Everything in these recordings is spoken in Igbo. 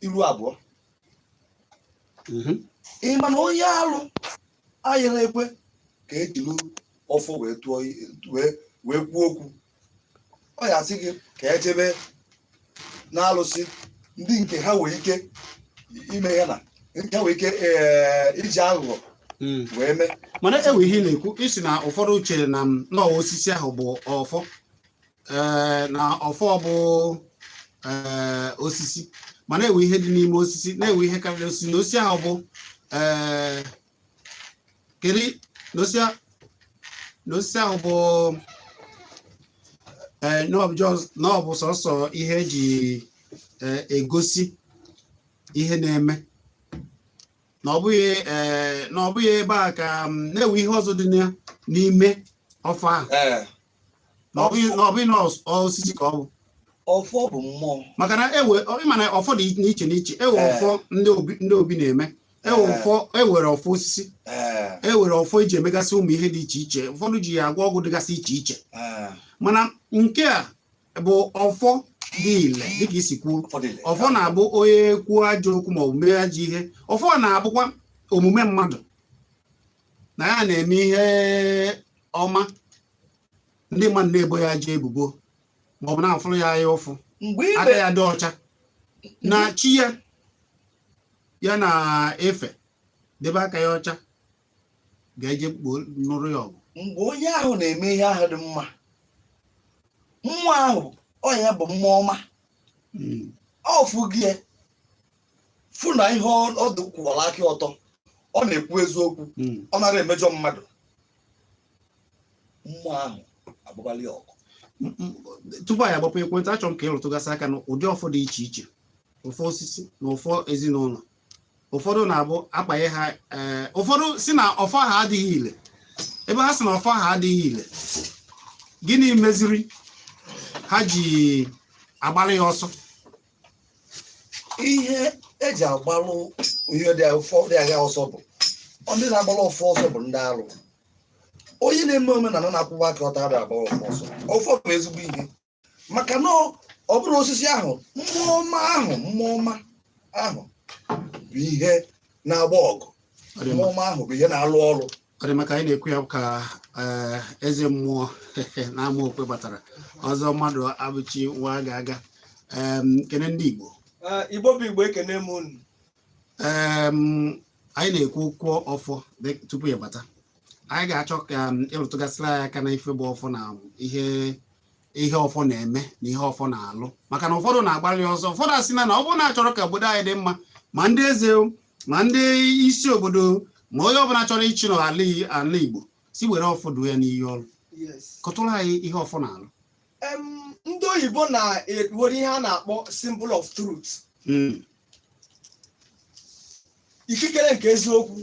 Iru abụọ. Ị ma na onye alụ anyere ekwe ka ejiri ọfọ wee tụọ wee kwuo okwu, ọ ya asị gị ka ejebe na-alụsị ndị nke ha nwee ike ime ya na nke ha nwee ike iji aghụghọ wee mee. Mana ewe ihe ị na-ekwu, isi na ụfọdụ chere na m na osisi ahụ bụ ọfọ, ee, na ọfọ bụ ee osisi, mana ewe ihe dị n'ime osisi, na-ewe ihe karịrị osisi, na osisi ahụ bụ ee kedu na osisi ahụ bụ ee na ọ bụ na ọ bụ sọsọ ihe eji egosi ihe na-eme, na ọ bụghị ee na ọ bụghị ebe a ka na-ewe ihe ọzọ dị n'ime ọfọ ahụ. Na ọ bụghị na osisi ka ọ bụ. Ọfọ bụ mmụọ. Maka na ewe ịma na ọfọ dị n'iche n'iche. Ewe ọfọ ndị obi na-eme, ewe ọfọ, ewere ọfọ osisi, ewere ọfọ eji emegasị ụmụ ihe dị iche iche, ụfọdụ ji ya agwọ ọgwụ dịgasị iche iche. Mana nke a bụ ọfọ dị ile, dịka isi kwuo. Ọfọ dị ile. Ọfọ na-abụ onye kwuo ajọ okwu maọbụ mee ajọ ihe, ọfọ na-abụkwa omume mmadụ na ya na-eme ihe ọma, ndị mmadụ na-ebo ya ajọ ebubo maọbụ na-afụrụ ya anya ụfụ. Mgbe aka ime ya dị ọcha na chi ya ya na-efe debe aka ya ọcha, ga-eje kpuo nụrụ ya ọgụ. Mgbe onye ahụ na-eme ihe ahụ dị mma, mmụọ ahụ, ọ ya bụ mmụọ ọma. Ọ fụ gị ya, fụ na ihe ọ dị kwụwara aka ọtọ, ọ na-ekwu eziokwu, ọ nara emejọ mmadụ, mmụọ ahụ agbabali ya ọgụ. Tupu anyị agbapụ ekwentị, achọrọ m ka ịrụtụgasị aka n'ụdị ọfọ dị iche iche, ụfọ osisi na ụfọ ezinụlọ. Ụfọdụ na-abụ akpanye ha ee, ụfọdụ si na ọfọ ahụ adịghị ile. Ebe ha si na ọfọ ahụ adịghị ile, gịnị meziri ha ji agbalị ya ọsọ? Ihe eji agbalụ ihe dị ọfọ dị agha ọsọ bụ ndị na-agbalụ ọfọ ọsọ bụ ndị alụ. Onye na-eme omenala na-akwụwa aka ọtọ adịghị agbalụ ọfọ ọsọ. Ọfọ bụ ezigbo ihe, maka na ọ bụrụ osisi ahụ, mmụọ ọma ahụ, mmụọ ọma ahụ bụ ihe na-agba ọgụ. Ọ dị Mmụọ mma. ọma ahụ bụ ihe na-alụ ọrụ. Ọ dị maka anyị na-ekwu ya ka ee, eze mmụọ na-ama okwe batara ọzọ, mmadụ abụchi nwa ga-aga. Kene ndị Igbo. Igbo bụ Igbo, ekene m unu. Anyị na-ekwu okwu ọfọ tupu ya bata, anyị ga-achọ ka ịrụtụgasịrị anyị aka na ife bụ ọfọ na ihe ihe ọfọ na-eme na ihe ọfọ na-alụ, maka na ụfọdụ na-agbalị ọsọ. Ụfọdụ asị na na ọ bụrụ na achọrọ ka obodo anyị dị mma, ma ndị eze o, ma ndị isi obodo, ma onye ọbụla chọrọ ịchị n'ala ala Igbo, si were ọfọ duo ya n'iyi ọrụ. Kọtụrụ anyị ihe ọfọ na-alụ. Ndị oyibo na-ewere ihe a na-akpọ symbol of truth, ikikere nke eziokwu.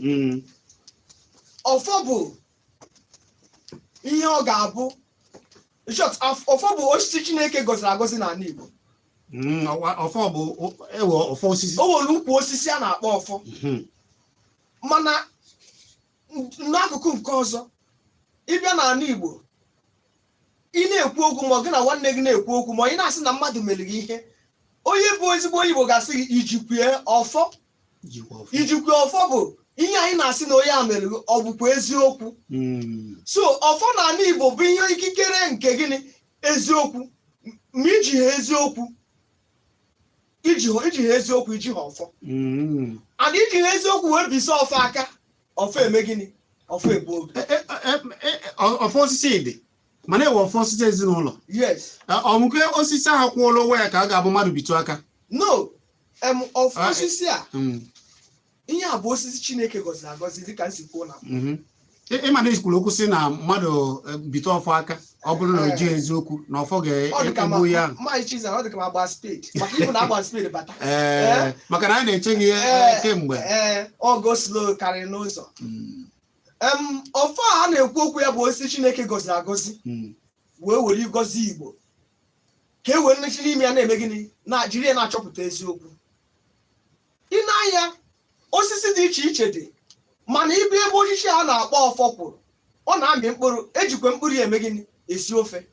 Ọfọ bụ ihe ọ ga-abụ. In short, ọfọ bụ osisi Chineke gọziri agọzi n'ala Igbo. Ọfọ bụ ewe ọfọ osisi. O nwere ukwu osisi a na-akpọ ọfọ. Mana n'akụkụ nke ọzọ, ịbịa n'ala Igbo, ị na-ekwu okwu, ma ọ gị na nwanne gị na-ekwu okwu, ma ị na-asị na mmadụ mere gị ihe, onye bụ ezigbo onye Igbo ga-asị gị, "Ijikwie ọfọ?" Jikwa ọfọ. Ijikwie ọfọ bụ ihe anyị na-asị na onye a mere gị, ọ bụkwa eziokwu? So ọfọ n'ala Igbo bụ ihe ikikere nke gịnị? Eziokwu. Ma iji ha eziokwu, iji ha eziokwu, iji ha ọfọ. And iji ha eziokwu wee bisa ọfọ aka, ọfọ eme gịnị? Ọfọ ebu oge. Ọfọ osisi dị, mana ewe ọfọ osisi ezinụlọ. Yes. Ọ nke osisi ahụ kwụọla ụgwọ ya ka a ga-abụ mmadụ bitu aka? No, ọfọ Ah, osisi a, ihe a bụ osisi Chineke gọziri agọzi, dịka m si kwuo na Ịma na ikwuru okwu sị na mmadụ bitu ọfọ aka, ọ bụrụ na o ji eziokwu, na ọfọ Ọ dị ka ga-egbu ya ahụ. Maazị Chizara, ọ dị ka ma gba speed, maka ịbụ na agba speed bata. Ee, maka na anyị na-eche gị kemgbe. Ee, ọ go slow karịrị n'ụzọ. Ọfọ a na-ekwu okwu ya bụ osisi Chineke gọziri agọzi, wee were gọzie Igbo ka e were nlechi n'ime ya na-eme gịnị? Na jiri ya na-achọpụta eziokwu. Ị na-anya, osisi dị iche iche dị, mana ibe ebe osisi a na-akpọ ọfọ kwụrụ, ọ na-amị mkpụrụ, ejikwa mkpụrụ ya eme gịnị? Esi ofe.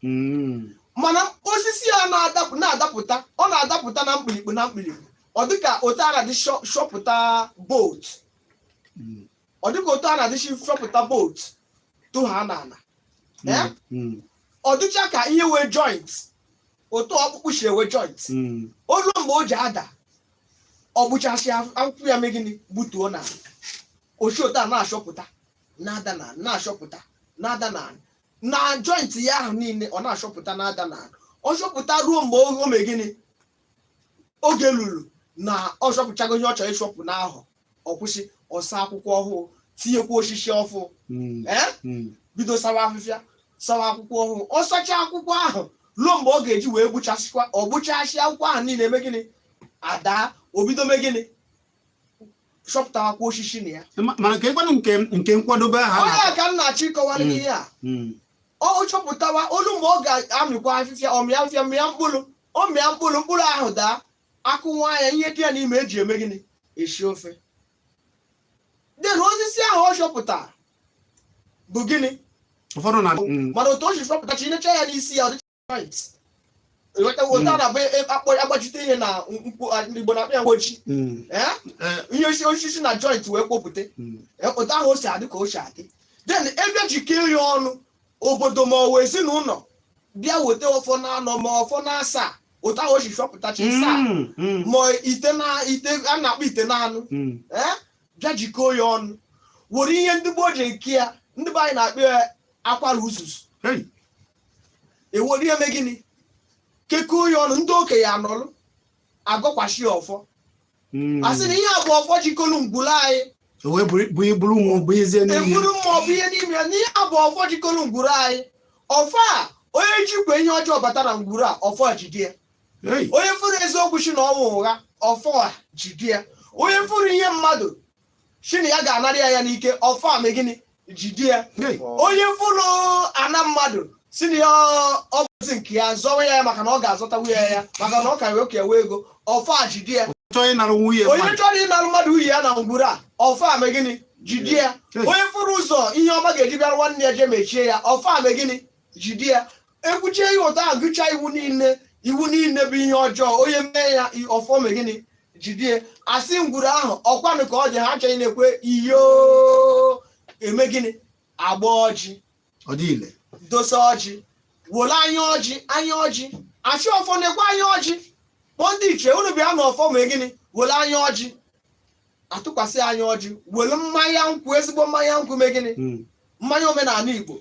Mana osisi a na-adapụta, ọ na-adapụta na mkpirikpi na mkpirikpi. Ọ dịka otu a na-adị shọpụta bolt. Ọ dịka otu a na-adị shọpụta bolt tụ ha n'ala. Eh? Ọ dịcha ka ihe wee joint, otu ọkpụkpụ si ewe joint. Olu mgbe o ji ada, ọ gbụchasị akwụkwọ ya, mee gịnị? Gbutuo na ochi otu a na-achọpụta, na-ada na na-achọpụta, na-ada na na joint ya ahụ niile. Ọ na-achọpụta, na-ada na ọ chọpụta ruo mgbe o mee gịnị? Oge luru na ọ chọpụchago ihe ọ chọrọ ịchọpụ n'ahụ, ọ kwụsị, ọsa akwụkwọ ọhụụ, tinyekwa osisi ọfụ. Ee. Bido sawa afịfịa, sawa akwụkwọ ọhụụ. Ọ sacha akwụkwọ ahụ ruo mgbe ọ ga-eji wee gbuchasịkwa, ọ gbuchasị akwụkwọ ahụ niile, eme gịnị? Ada, o bido mee gịnị? Chọpụtawakwa osisi na ya. Mana ka ekwenụ nke nkwadobe ahụ a Onye na-akọ. a ka m na-achọ ịkọwara gị ihe a. Ọ chọpụtawa olu mgbe ọ ga-amịkwa afịfịa, ọ mịa afịfịa, mịa mkpụrụ. Ọ mịa mkpụrụ, mkpụrụ ahụ daa, akụnwa ya, ihe dị ya n'ime eji eme gịnị? Esi ofe. Den osisi ahụ ọ chọpụtara bụ gịnị? Ụfọdụ na Mana otu o si chọpụta, chi necha ya n'isi ya, ọ dịcha joint. Ịghọtawo? Otu a na-abụ akpọ agbachite ihe na mkpu, ndị Igbo na-akpọ ya mgbochi. Ee. Ihe osisi na joint wee kpopụte. Otu ahụ o si adị ka o si adị. Then ebe jikee ya ọnụ, obodo ma ọ wụ ezinụlọ bịa weta ọfọ na anọ ma ọfọ na asaa, otu ahụ o si chọpụta chi saa, ma ite na ite a na-akpọ ite na anụ. Ee, bịa jikọọ ya ọnụ, were ihe ndị gboo ji eke ya, ndị be anyị na-akpọ ya akwara uzuzu. Hey. Ewere ihe mee gịnị? Kekọọ ya ọnụ, ndị okenye anọlụ agọkwashi ya ọfọ. A sị na ihe a bụ ọfọ jikọrọ ngwuru anyị. O wee buru ụmụ bunyezie n'ime. Eburu mmụọ bụ ihe n'ime ya, n'ihe a bụ ọfọ jikọrọ ngwuru anyị. Ọfọ a, onye jikwa ihe ọjọọ bata na ngwuru a, ọfọ a jide ya. Hey. Onye fụrụ eziokwu si na ọnwụ ụgha, ọfọ a jide ya. Onye fụrụ ihe mmadụ si na ya ga-anara ya ya n'ike, ọfọ a mee gịnị? Jide ya. Hey. Onye fụrụ ana mmadụ si na ya ọ bụzi nke ya, zọwa ya, maka na ọ ga-azọtawu ya ya, maka na ọ ka wee kewa ego, ọfọ a jide ya. Chọọ ịnara nwunye Onye mmadụ. chọrọ ịnara mmadụ uyi ya na ngwuru a, ọfọ a mee gịnị? Jide ya. Hey. Onye fụrụ ụzọ ihe ọma ga-eji bịara nwanne ya, jee mechie ya, ọfọ a mee gịnị? Jide ya. Ekwuchie ihe ụtọ ahụ, gụchaa iwu niile, iwu niile bụ ihe ọjọọ, onye mee ya, ọfọ mee gịnị? Jide ya. Asị ngwuru ahụ ọkwanụ ka ọ dị ha achọghị na-ekwe iyo eme gịnị? Agba ọjị. Ọ dị ile. Dosa ọjị, were anya ọjị, anya ọjị, achị ọfọ na-ekwe anya ọjị, kpọọ ndị ichie, unu bịa na ọfọ mee gịnị? Were anya ọjị atụkwasị anya ọjị, were mmanya nkwụ, ezigbo mmanya nkwụ, mee gịnị? Mmanya omenala Igbo.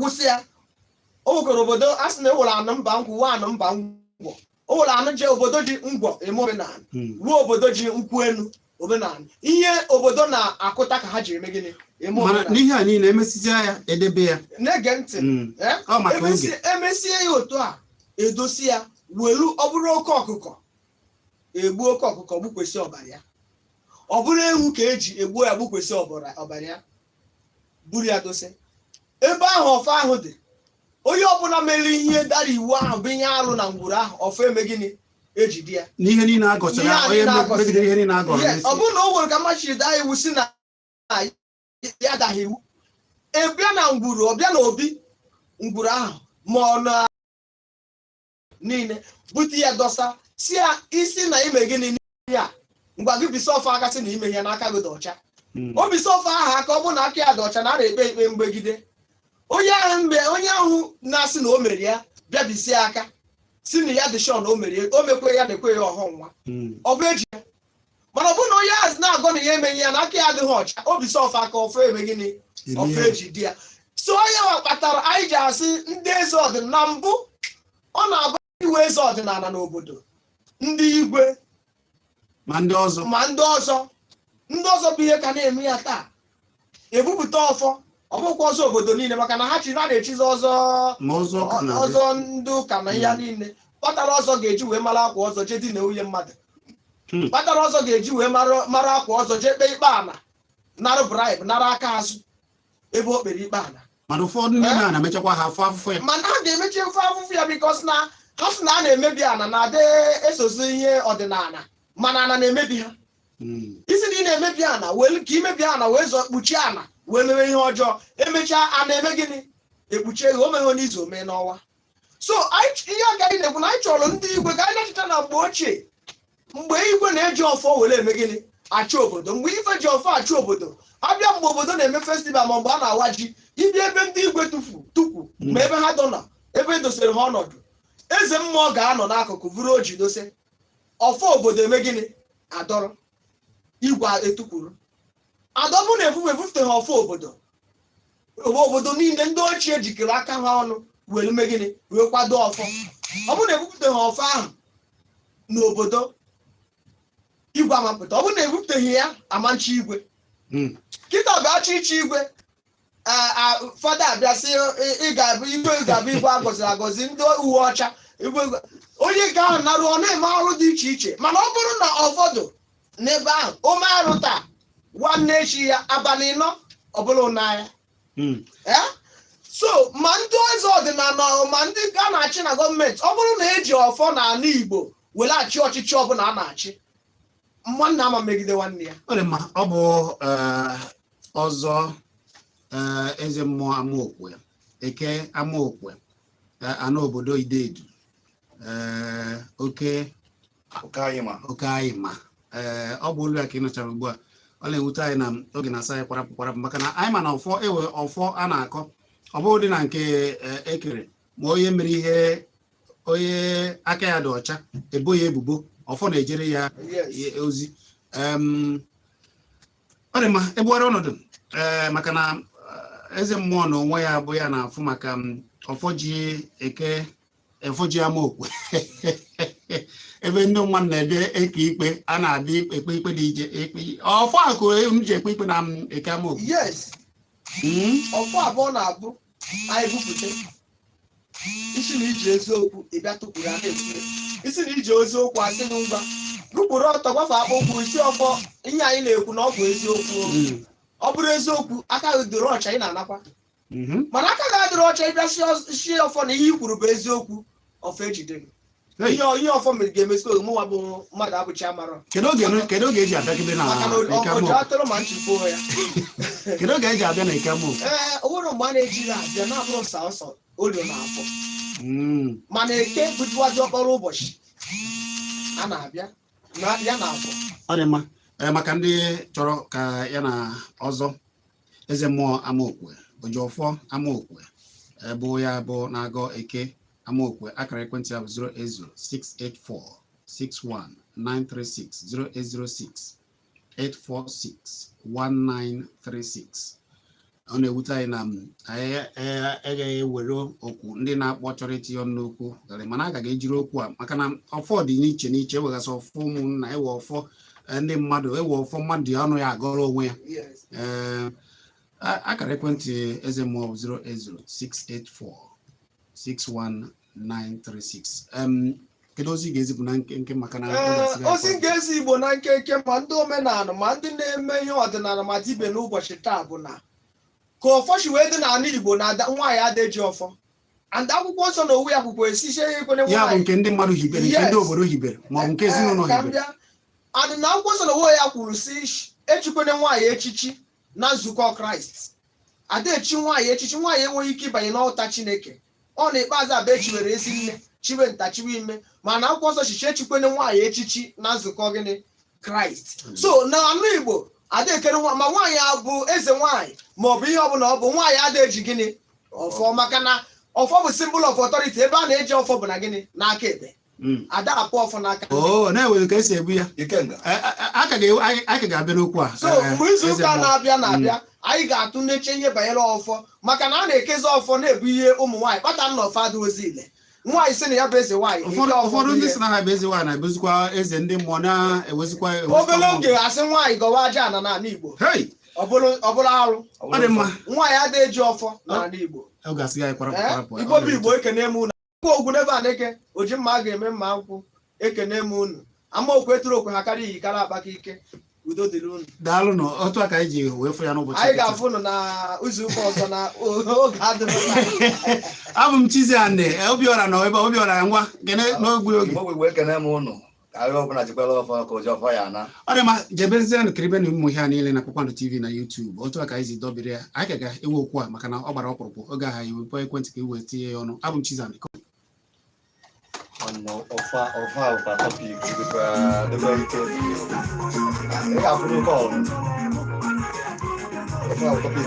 Wụsị ya. O nwekwara obodo a sị na ewere anụ mba nkwụ, wee anụ mba ngwọ. O nwere anụ ji obodo ji ngwọ eme omenala, ruo obodo ji nkwụ elu omenala. Ihe obodo na-akụta ka ha ji eme gịnị? Eme Mana omenala. n'ihe a niile, emesịsịa ya, edebe ya. Na-ege ntị. Eh? Ọ maka oge. Emesie ya otu a, edosi ya, welu ọ bụrụ oke ọkụkọ, egbu oke ọkụkọ, gbukwesị ọbara ya. Ọ bụrụ ewu ka eji egbuo ya, gbukwesị ọbara ya, buru ya dose ebe ahụ ọfọ ahụ dị. Onye ọbụla mere ihe dara iwu ahụ bụ ihe arụ na ngwuru ahụ, ọfọ eme gịnị? Ejide ya. N'ihe niile a gọchara, N'ihe a onye niile a gọsịrị. megidere ihe niile a gọrọ Yes, n'isi. ọ bụrụ na o nwere ka mmadụ daa iwu si na ya adaghị iwu, ebịa na ngwuru, ọbịa na obi ngwuru ahụ, ma ọ na niile bute ya dọsa, si ya isi na ime gịnị n'ihe a, ngwa gị bisa ọfọ aka, sị na ime ihe n'aka gị dị ọcha. O bisa ọfọ ahụ aka, ọ bụrụ na aka ya dị ọcha, na a na-ekpe ikpe mgbegide onye ahụ. Mgbe onye ahụ na-asị na o mere ya bịa bisie aka, si na ya dị sure na o mere ya, o mekwe ya, na-ekwe ya ọhụụ nwa. Ọ bụ eji ya. Mana ọ bụrụ na onye ahụ na-agọ na ya emeghị ya, na aka ya adịghị ọcha, o bisa ọfọ aka, ọfọ eme gịnị? Ọfọ eji di ya. So onye nwa kpatara anyị ji asị ndị eze ọdịnala mbụ, ọ na-abụ iwe eze ọdịnala n'obodo, ndị igwe, ma ndị ọzọ, ma ndị ọzọ, ndị ọzọ bụ ihe ka na-eme ya taa, ebupụta ọfọ. Ọ bụkwa ọzọ obodo niile, maka na ha chiri, ha na-echizi ọzọ. Ma ọzọ ka na-adị. Ọzọ ndị ụka na ya niile kpatara ọzọ ga-eji wee mara akwa ọzọ jee di na nwunye mmadụ, kpatara ọzọ ga-eji wee mara akwa ọzọ jee kpee ikpe ana, nara bribe, nara aka azụ ebe o kpere ikpe ana. Mana ụfọdụ ndị na-emechakwa ha afụ afụfụ ya. Mana ha ga-emechi mfe afụfụ ya, because na ha sị na a na-emebi ana, na-adị esozi ihe ọdịnala, mana ana na-emebi ha. Isi na ị na-emebi ana, wee ka imebi ana, wee zọ kpuchie ana, wee mewe ihe ọjọọ, emechaa ana eme gịnị? Ekpuchie gị. O meghe n'izu, omee n'ọnwa. So ihe agaghị na-ekwu na anyị chọrọ ndị igwe ka anyị na-echeta na mgbe ochie. Mgbe igwe na-eji ọfọ were eme gịnị? Achị obodo. Mgbe ife ji ọfọ achị obodo, abịa mgbe obodo na-eme festival ma mgbe a na-awa ji, ịbịa ebe ndị igwe tufu tukwu ma ebe ha dọ na ebe edosere ha ọnọdụ, eze mmụọ ga-anọ n'akụkụ buru oji dose ọfọ obodo. Eme gịnị? Adọrọ igwe etukwuru adọbụ na efufe efufute ha ọfọ obodo. Obodo niile, ndị ochie jikọrọ aka ha ọnụ were mee gịnị? Wee kwado ọfọ. Ọ bụrụ na ebupụta ha ọfọ ahụ n'obodo, igwe amapụta. Ọ bụrụ na ebupụtaghị ya, amanchi igwe. Kịta bụ achọ ichi igwe, fada abịa sị ị ga-abụ igwe, ị ga-abụ igwe agọziri agọzi, ndị uwe ọcha, igwe onye nke ahụ narụ, ọ na-eme arụ dị iche iche. Mana ọ bụrụ na ụfọdụ n'ebe ahụ ome arụ taa, nwanne echi ya, abalị 4 ọbụla n'ahịa. Eh? So ma ndị eze ọdịnala, ma ndị a na-achị na gọọmenti, ọ bụrụ na eji ọfọ n'ala Igbo were achị ọchịchị ọbụla a na-achị, nwanne ama megide nwanne ya. Ọ dị mma. Ọ bụ ọzọ, eze mmụọ Amaokwe, Eke Amaokwe, anọ obodo Idedu, oke Oke anyị ma. Oke anyị ma. Ee, ọ bụ olu ya ka ị nụchara ugbu a. Ọ na-ewute anyị na oge na-asa anyị kwarapụ kwarapụ, maka na anyị ma na ọfọ ewe ọfọ a na-akọ, ọ bụrụ dị na nke ekere ma onye mere ihe, onye aka ya dị ọcha, ebo ya ebubo, ọfọ na-ejere ya ozi. Ọ dị mma egbugharị ọnọdụ, ee, maka na eze mmụọ na onwe ya bụ ya na-afụ maka ọfọ ji eke, ọfọ ji Amaokwe, ebe ndị mmadụ na-ebe eke ikpe, a na-abịa ekpe ikpe dị iche, ekpe ọfọ akụ m ji ekpe ikpe na eke Amaokwe. Yes. Ọfọ abụọ na-abụ anyị bupụta isi na iji eziokwu, ịbịa tụpụrụ a na-ekwu isi na iji eziokwu, asị gị ngwa rụpụrụ ọtọ, gbafe akpụ ụkwụ isi ọfọ. Ihe anyị na-ekwu na ọ bụ eziokwu. Ọ bụrụ eziokwu, aka gị dịrị ọcha, ị na-anakwa. Mana aka gị adịrị ọcha, ịbịa sie ọfọ na ihe i kwuru bụ eziokwu, ọfọ ejide gị. Hey. Ihe ọfọ mere ga-emesi oge mụnwa bụ mmadụ abụchi amarọ. Kedu oge eji abịagide na Maka na Eke oji Amaokwe? atụrụ ma nchifo ya. Kedu oge eji abịa na Eke Amaokwe? Ee, o nwere mgbe a na-ejiri abịa na-abụrụ sọsọ orio na afọ. Mana eke bụjuwaji ọkpọrọ ụbọchị a na-abịa na ya na afọ. Ọ dị mma. Ee, maka ndị chọrọ ka ya na ọzọ eze mmụọ Amaokwe, Ojiọfọ Amaokwe, bụ ya bụ na-agọ Eke Amaokwe, akara ekwentị ya bụ 08068461936, 08068461936. Ọ na-ewute anyị na anyị agaghị ewere okwu ndị na-akpọ chọrọ itinye ọnụ n'okwu garị, mana a gaghị ejiri okwu a, maka na ọfọ dị n'iche n'iche. Ewegasị ọfọ ụmụnna, ewe ọfọ ndị mmadụ, ewe ọfọ mmadụ dị ọnụ ya agọrọ onwe ya. Ee, akara ekwentị eze mmụọ bụ 08068461936. Kedu ozi ị ga-ezipụ na nkenke, maka na ọ ga-asị gị Ozi akwa? nke ezi Igbo na nkenke, ma ndị omenala, ma ndị na-eme ihe ọdịnala, ma dibịa n'ụbọchị taa, bụ na ka ọfọ si wee dị n'ala Igbo na nwaanyị ada eji ọfọ, and akwụkwọ nsọ na owu ya kwukwa esisie ya ekwene Ya bụ nwaanyị. nke ndị mmadụ hibere, nke ndị obodo hibere, ma ọ bụ nke ezinụlọ Ka m hibere. bịa. And na akwụkwọ nsọ na owu ya kwuru si echikwene nwaanyị echichi na nzukọ Kraịst. Ada echi nwaanyị echichi, nwaanyị enweghị ike ịbanye n'ọta Chineke. Ọ na ikpeazụ abịa echiwere ezi nne, chiwe nta, chiwe ime, mana akwụkwọ nsọ chichi echikwene nwaanyị echichi na nzukọ gịnị? Kraịst. So na anụ Igbo ada ekere nwa, ma nwaanyị abụ eze nwaanyị ma ọ bụ ihe ọbụla ọ bụ, nwaanyị ada eji gịnị? Ọfọ. Maka na ọfọ bụ symbol of authority. Ebe a na-eji ọfọ bụ na gịnị? N'aka ekpe. Ada apụ ọfọ n'aka. Oo, na-enwere ka esi ebu ya. Ikenga. A ka ga-abịa n'okwu a. So mgbe izu eze ụka mmụọ. na-abịa, anyị ga-atụ n'eche ihe banyere ọfọ, maka na a na-ekezi ọfọ na-ebu ihe ụmụ nwaanyị kpata nna ọfọ adịghịzi ile. Nwaanyị sị na ya bụ eze nwaanyị, Ụfọdụ eke ọfọ ụfọdụ bụ ndị ihe. sị na ha bụ eze nwaanyị na-ebuzikwa eze ndị mmụọ, na-ewezikwa ewezikwa Obere mmụọ. oge, asị nwaanyị gọwa aja ana n'ala Igbo. Hey! Ọ bụrụ arụ. Ọ dị mma. Nwaanyị adịghị eji ọfọ n'ala Igbo. Ọ ga-asị gị anyị kwarapụ kwarapụ. Igbo bụ Igbo, ekene m unu. Akwụkwọ ogwu n'ebe a na-eke oji mma a ga-eme mma nkwụ. Ekene m unu. Amaokwu eturu okwe ha karịa iyi kara akpaka ike. Udo dịrị unu. Daalụ nụ. Otu a ka anyị ji wee fụ ya n'ụbọchị Anyị nke taa. ga-afụ unu na izu ụka ọzọ na oge adịghị. Abụ m Chiziane Obiọra nọ ebe a. Obiọra, ngwa kene n'ogbu oge. Igbo wee kene m ụnụ, ka ahịa ọbụla jikwara ọfọ ka ụjọ ọfọ ya na. Ọ dị mma. Jebezienụ kiribenụ ụmụ ihe a niile na Kpakpando TV na YouTube. Otu a ka anyị si dọbiri ya. Anyị ka ga-ewe okwu a, maka na ọ gbara ọkpụrụkpụ. Oge ahụ anyị wepụ ekwentị ka e wee tinye ya ọnụ. Abụ m Chiziane. Nwanne. Na ọfa ọfa bụkwa topic dịkwa ike. Ị ga-afụ n'oke ọrụ. Ọfa bụ topic.